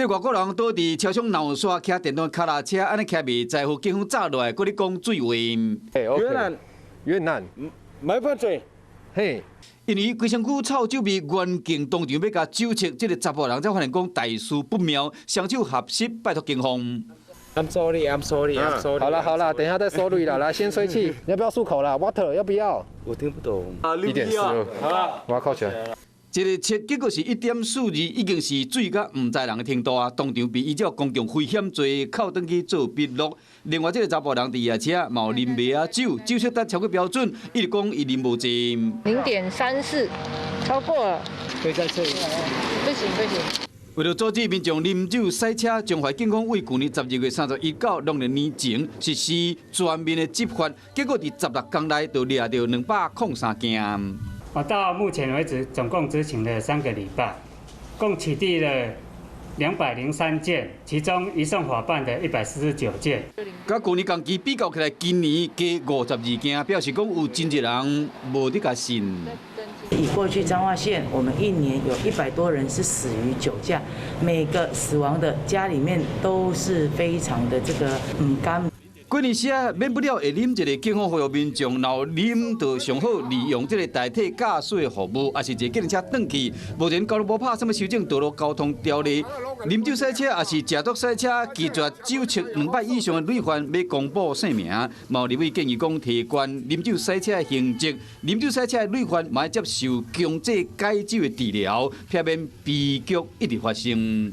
這個外國人倒佇車廂鬧煞，騎電動跤踏車，按呢騎袂知，予警方紮落來，閣咧講醉話。越南，越南，沒犯罪。嘿，因為規身軀臭酒味，原警當場欲共酒測，這個查埔人才發現講大事不妙，雙手合十拜託警方。 I'm sorry, I'm sorry, I'm sorry。好了好了，等一下再 sorry 啦，來先吹氣，你要不要漱口啦？Water 要不要？我聽不懂。 1.42，好了，我要扣起來。這個測結果是1.42，已經是醉甲毋知人的程度啊！當場被依照公共危險罪銬轉去做筆錄。另外，這個查埔人佇夜車嘛有啉麥仔酒，酒測達超過標準，伊就講伊啉無醉。 0.34，超過了。可以再測一次。不行不行。為了阻止民眾啉酒駛車，彰化警方為舊年12月31到農曆年前實施全面的執法，結果佇16天內就掠著203件。我到目前為止，總共執行了3個禮拜，共取締了203件，其中移送法辦的149件。佮舊年同期比較起來，今年加52件，表示講有真濟人無佇共信。以過去彰化縣，我們一年有100多人是死於酒駕，每個死亡的家裡面都是非常的這個毋甘。過年時啊，免不了會啉一下，警方呼籲民眾，若有啉就上好利用這個代替駕駛的服務，抑是坐計程車轉去。目前交通部拍算欲修正道路交通條例，啉酒駛車抑是食毒駛車，拒絕酒測兩擺以上的累犯，欲公布姓名。嘛有立委建議講，提懸啉酒駛車的刑責，啉酒駛車的累犯嘛欲接受強制戒酒的治療，避免悲劇一直發生。